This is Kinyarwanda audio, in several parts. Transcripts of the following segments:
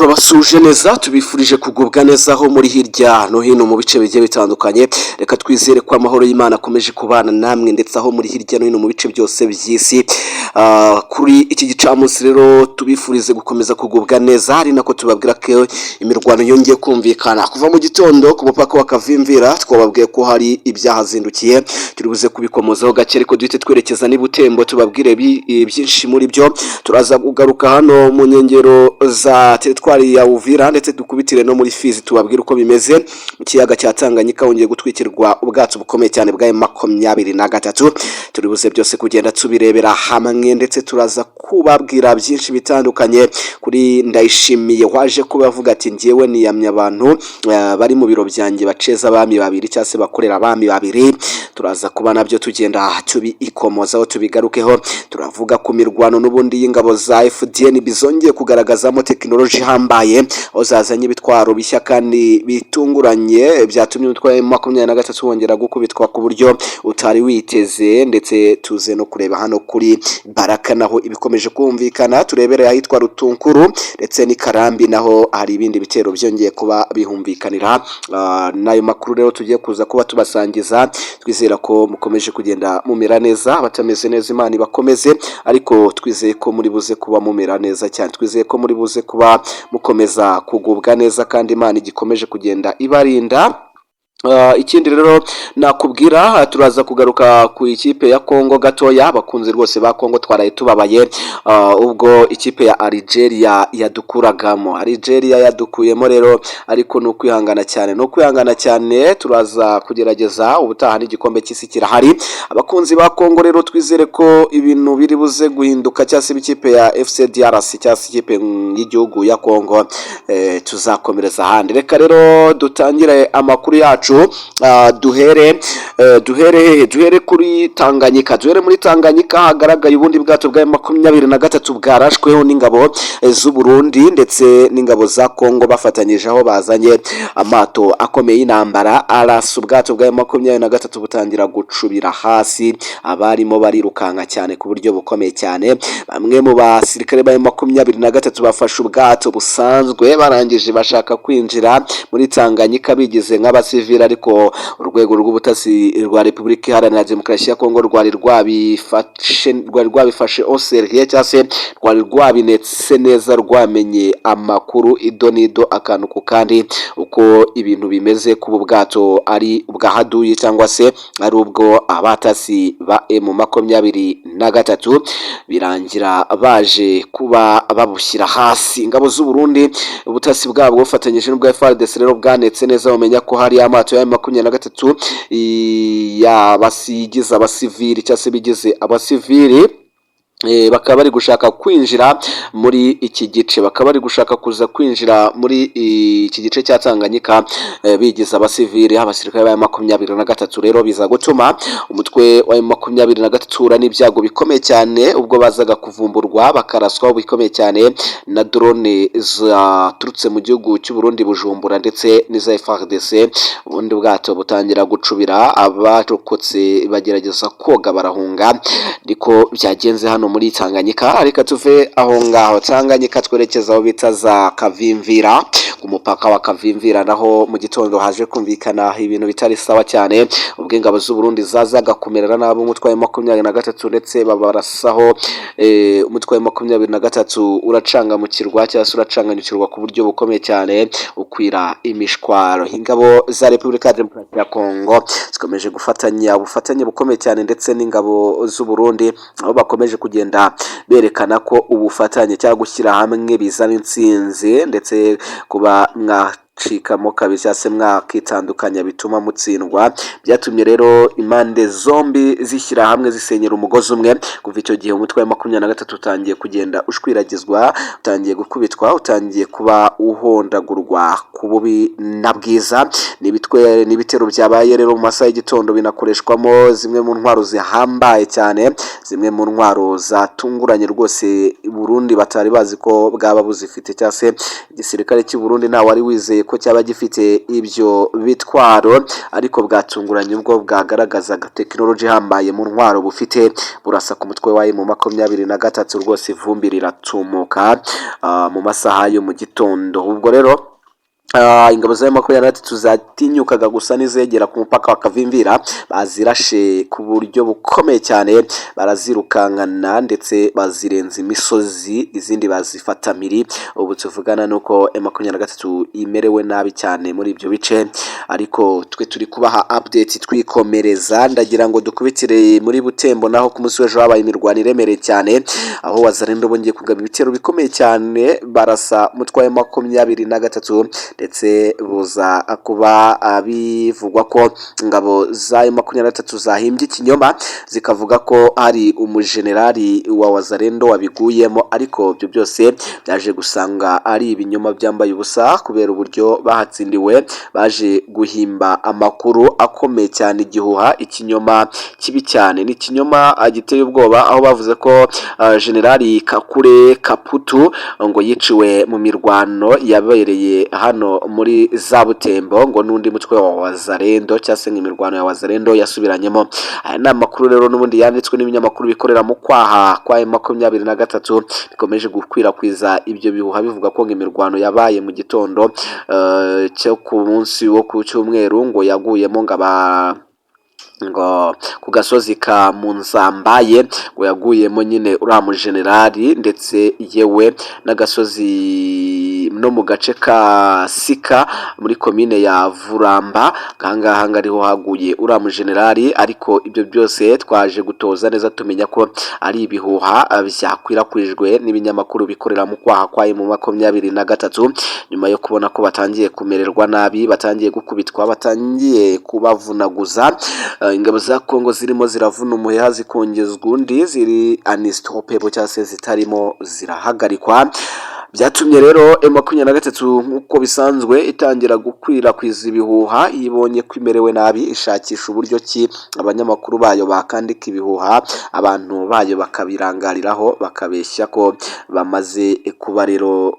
Turabasuje neza, tubifurije kugubwa neza aho muri hirya no hino mu bice bigiye bitandukanye. Reka twizere ko amahoro y'Imana akomeje kubana namwe, ndetse aho muri hirya no hino mu bice byose by'isi. Kuri iki gicamunsi rero tubifurize gukomeza kugubwa neza, ari nako tubabwira ko imirwano yongeye kumvikana kuva mu gitondo ku mupaka wa Kavimvira. Twababwiye ko hari ibyahazindukiye, turi buze kubikomozaho gake, ariko duhite twerekeza n'i Butembo tubabwire byinshi muri byo. Turaza kugaruka hano mu nkengero za teritwari ya Uvira, ndetse dukubitire no muri Fizi tubabwire uko bimeze. Mu kiyaga cya Tanganyika hongeye gutwikirwa ubwato bukomeye cyane bwa M23. Turi buze byose kugenda tubirebera hamwe, ndetse turaza kubabwira byinshi bitandukanye kuri Ndayishimiye waje kuba avuga ati: "Njyewe niyamye abantu bari mu biro byanjye baceza abami babiri cyangwa se bakorera abami babiri." Turaza kuba nabyo tugenda tubikomozaho, tubigarukeho. Turavuga ku mirwano n'ubundi y'ingabo za FDNB zongeye kugaragazamo tekinoloji ihambaye, aho zazanye ibitwaro bishya kandi bitunguranye byatumye umutwe wa M23 wongera gukubitwa ku buryo utari witeze. Ndetse tuze no kureba hano kuri Baraka naho ibikomeje kumvikana, turebere ahitwa Rutunkuru ndetse n'i Karambi, naho hari ibindi bitero byongeye kuba bihumvikanira. N'ayo makuru rero tugiye kuza kuba tubasangiza. Twizera ko mukomeje kugenda mumera neza. Abatameze neza, Imana ibakomeze, ariko twizeye ko muri buze kuba mumera neza cyane. Twizeye ko muri buze kuba mukomeza kugubwa neza kandi Imana igikomeje kugenda ibarinda. Ikindi rero nakubwira, turaza kugaruka ku ikipe ya Congo gatoya. Abakunzi rwose ba Congo twaraye tubabaye ubwo ikipe ya Algeria yadukuragamo. Algeria yadukuyemo rero, ariko ni ukwihangana cyane, ni ukwihangana cyane. Turaza kugerageza ubutaha, n'igikombe cy'isi kirahari. Abakunzi ba Congo rero twizere ko ibintu biri buze guhinduka, cyangwa se ikipe ya FC DRC cyangwa se ikipe y'igihugu ya Congo, tuzakomereza ahandi. Reka rero dutangire amakuru yacu. Duhere hehe? Duhere kuri Tanganyika. Duhere muri Tanganyika hagaragaye ubundi bwato bwa 23 bwarashweho n'ingabo z'u Burundi ndetse n'ingabo za Congo bafatanyije, aho bazanye amato akomeye y'intambara arasa ubwato bwa 23, butangira gucubira hasi, abarimo barirukanka cyane ku buryo bukomeye cyane. Bamwe mu basirikare ba 23 bafashe ubwato busanzwe, barangije bashaka kwinjira muri Tanganyika bigize nk'abasivili, ariko urwego rw'ubutasi rwa Repubulika Iharanira Demokarasi ya Kongo rwari rwabifashe au sérieux, cyangwa se rwari rwabinetse neza, rwamenye amakuru ido n'ido, akantu ku kandi, uko ibintu bimeze, kuba ubwato ari ubwa haduyi cyangwa se ari ubwo abatasi ba M23. Birangira baje kuba babushyira hasi. Ingabo z'u Burundi, ubutasi bwabo bufatanyije n'ubwa FARDC rero bwanetse neza, bamenya ko hari amato ya 23 yabasigize abasivili cyangwa se bigize abasivili, bakaba bari gushaka kwinjira muri iki gice, bakaba bari gushaka kuza kwinjira muri iki gice cya Tanganyika bigize abasivili, abasirikare ba 23. Rero biza gutuma umutwe wa 23 uhura n'ibyago bikomeye cyane ubwo bazaga kuvumburwa, bakaraswaho bikomeye cyane na drone zaturutse mu gihugu cy'u Burundi, Bujumbura, ndetse n'iza FARDC. Ubundi bwato butangira gucubira, abarokotse bagerageza koga barahunga. Niko byagenze hano muri Tanganyika. Reka tuve aho ngaho Tanganyika twerekeza aho bita za Kavimvira. Ku mupaka wa Kavimvira naho mu gitondo haje kumvikana ibintu bitari sawa cyane, ubwo ingabo z'u Burundi zazaga kumerera nabi umutwe wa 23, ndetse babarasaho. Umutwe wa 23 uracangamukirwa cyangwa se uracanganyukirwa ku buryo bukomeye cyane, ukwira imishwaro. Ingabo za Repubulika ya Demokarasi ya Kongo zikomeje gufatanya ubufatanye bukomeye cyane ndetse n'ingabo z'u Burundi, aho bakomeje kugenda berekana ko ubufatanye cyangwa gushyira hamwe bizana intsinzi, ndetse kuba mwacikamo kabiri cyangwa se mwakitandukanya bituma mutsindwa. Byatumye rero impande zombi zishyira hamwe, zisenyera umugozi umwe. Kuva icyo gihe umutwe wa 23 utangiye kugenda ushwiragizwa, utangiye gukubitwa, utangiye kuba uhondagurwa ku bubi na bwiza. N'ibitero byabaye rero mu masaha y'igitondo binakoreshwamo zimwe mu ntwaro zihambaye cyane, zimwe mu ntwaro zatunguranye rwose Burundi batari bazi ko bwaba buzifite, cyangwa se igisirikare cy'u Burundi ntawe wari wizeye. ko cyaba gifite ibyo bitwaro, ariko bwatunguranye ubwo bwagaragazaga tekinoloji ihambaye mu ntwaro bufite, burasa ku mutwe wa M23, rwose ivumbi riratumuka mu masaha yo mu gitondo. Ubwo rero ingabo za M23 zatinyukaga gusa n'izegera ku mupaka wa Kavimvira, bazirashe ku buryo bukomeye cyane, barazirukankana ndetse bazirenza imisozi, izindi bazifata mpiri. Ubu tuvugana nuko M23 imerewe nabi cyane muri ibyo bice, ariko twe turi kubaha update twikomereza. Ndagira ngo dukubitire muri Butembo, naho ku munsi w'ejo habaye imirwano iremereye cyane, aho Wazalendo bongeye kugaba ibitero bikomeye cyane, barasa umutwe wa M23, ndetse buza kuba bivugwa ko ingabo za M23 zahimbye ikinyoma, zikavuga ko hari umujenerali wa Wazalendo wabiguyemo, ariko ibyo byose byaje gusanga ari ibinyoma byambaye ubusa kubera uburyo bahatsindiwe. Baje guhimba amakuru akomeye cyane, igihuha, ikinyoma kibi cyane, ni ikinyoma giteye ubwoba, aho bavuze ko Generali Kakule Kaputu ngo yiciwe mu mirwano yabereye hano muri za Butembo, ngo n'undi mutwe wa Wazalendo, cyangwa se imirwano ya Wazalendo yasubiranyemo. Aya ni amakuru rero n'ubundi yanditswe n'ibinyamakuru bikorera mu kwaha kwa M23, bikomeje gukwirakwiza ibyo bihuha, bivuga ko ngo imirwano yabaye mu gitondo cyo ku munsi wo ku cyumweru, ngo yaguyemo ngo aba ngo ku gasozi ka Munzambaye, ngo yaguyemo nyine uriya mujenerali, ndetse yewe n'agasozi no mu gace ka Sika muri komine ya Vuramba, ahangaha ngo ariho haguye uriya mujenerali. Ariko ibyo byose twaje gutoza neza, tumenya ko ari ibihuha byakwirakwijwe n'ibinyamakuru bikorera mu kwaha kwa M23, nyuma yo kubona ko batangiye kumererwa nabi, batangiye gukubitwa, batangiye kubavunaguza. Ingabo za Kongo zirimo ziravuna umuheha zikongezwa undi, ziri unstoppable cyangwa se zitarimo zirahagarikwa. Byatumye rero M23, nk'uko bisanzwe, itangira gukwirakwiza ibihuha. Iyo ibonye ko imerewe nabi, ishakisha uburyo ki abanyamakuru bayo bakandika ibihuha, abantu bayo bakabirangariraho, bakabeshya ko bamaze kuba rero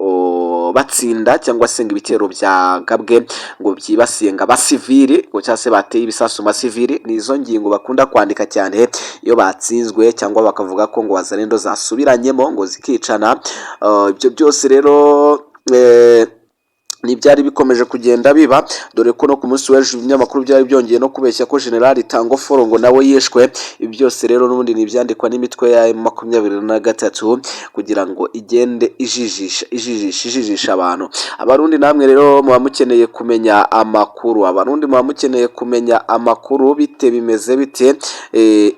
batsinda, cyangwa se ngo ibitero byagabwe ngo byibasiye ngo abasivili, ngo cyangwa se bateye ibisasu mu basivili. Ni izo ngingo bakunda kwandika cyane iyo batsinzwe, cyangwa bakavuga ko ngo Wazalendo zasubiranyemo ngo zikicana. Ibyo byose rero ntibyari bikomeje kugenda biba, dore ko no ku munsi w'ejo ibinyamakuru byari byongeye no kubeshya ko Generali Tango Foro ngo nawe yishwe. Ibi byose rero n'ubundi ni ibyandikwa n'imitwe ya M23 kugira ngo igende ijijisha, ijijisha, ijijisha abantu. Abarundi namwe rero muba mukeneye kumenya amakuru, Abarundi muba mukeneye kumenya amakuru. Bite, bimeze bite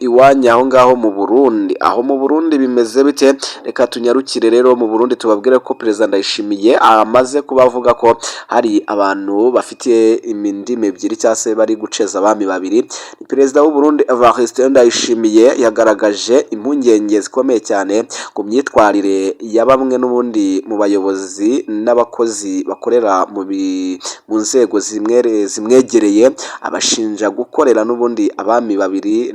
iwanyu aho ngaho mu Burundi? Aho mu Burundi bimeze bite? Reka tunyarukire rero mu Burundi, tubabwire ko Perezida Ndayishimiye amaze kuba avuga ko hari abantu bafite indimi ebyiri, cyangwa se bari guceza abami babiri. Perezida w'u Burundi Evariste Ndayishimiye yagaragaje impungenge zikomeye cyane ku myitwarire ya bamwe n'ubundi mu bayobozi n'abakozi bakorera mu nzego zimwegereye, abashinja gukorera n'ubundi abami babiri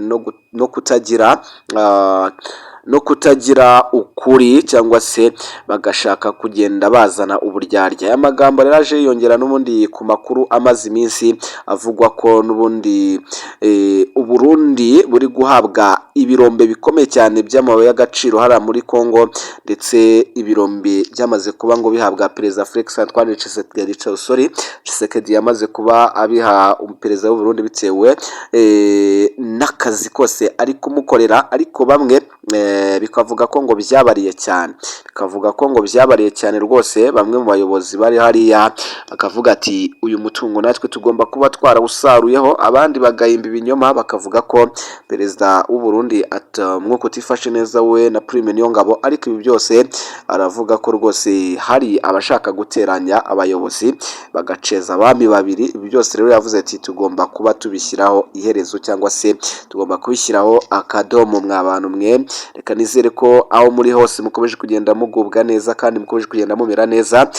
no kutagira ukuri, cyangwa se bagashaka kugenda bazana uburyarya. Aya magambo rero aje yiyongera n'ubundi ku makuru amaze iminsi avugwa ko n'ubundi Uburundi buri guhabwa ibirombe bikomeye cyane by'amabuye y'agaciro hariya muri Congo, ndetse ibirombe byamaze kuba ngo bihabwa Perezida Felix Antoine Tshisekedi, sorry, Tshisekedi yamaze kuba abiha perezida w'u Burundi bitewe n'akazi kose ari kumukorera. Ariko bamwe bikavuga ko ngo byabariye cyane, bikavuga ko ngo byabariye cyane rwose. Bamwe mu bayobozi bari hariya bakavuga ati: "Uyu mutungo natwe tugomba kuba twarawusaruyeho." Abandi bagahimba ibinyoma, bakavuga ko perezida w'u Burundi umwuka utifashe neza, we na Prime Niyongabo. Ariko ibi byose aravuga ko rwose hari abashaka guteranya abayobozi, bagaceza abami babiri. Ibi byose rero yavuze ati: "Tugomba kuba tubishyiraho iherezo, cyangwa se tugomba kubishyiraho akadomo." Mwa bantu mwe, reka nizere ko aho muri hose mukomeje kugenda mugubwa neza kandi mukomeje kugenda mumera neza.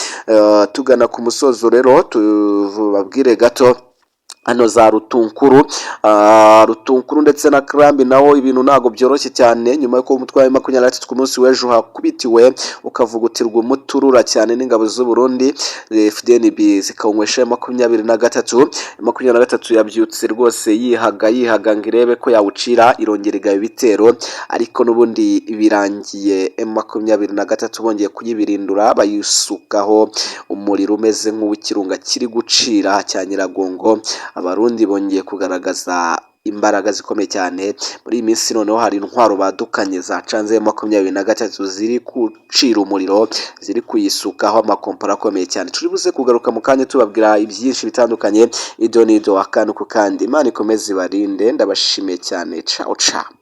Tugana ku musozo rero, tubabwire gato Hano za Rutunkuru, Rutunkuru ndetse na Karambi, naho ibintu ntabwo byoroshye cyane, nyuma y'uko umutwe wa M23 ku munsi w'ejo hakubitiwe, ukavugutirwa umuturura cyane n'ingabo z'u Burundi, FDNB zikawunywesha 23. 23 yabyutse rwose yihaga yihaga ngo irebe ko yawucira, irongera igaba ibitero, ariko n'ubundi birangiye M23 bongeye kuyibirindura, bayisukaho umuriro umeze nk'uw'ikirunga kiri gucira cya Nyiragongo. Abarundi bongeye kugaragaza imbaraga zikomeye cyane muri iyi minsi. Noneho hari intwaro badukanye zacanze 23, ziri gucira umuriro, ziri kuyisukaho amakompora akomeye cyane. Turi buze kugaruka mu kanya tubabwira ibyinshi bitandukanye, ido n'ido, akantu ku kandi. Imana ikomeze ibarinde, ndabashimiye cyane. Ciao ciao.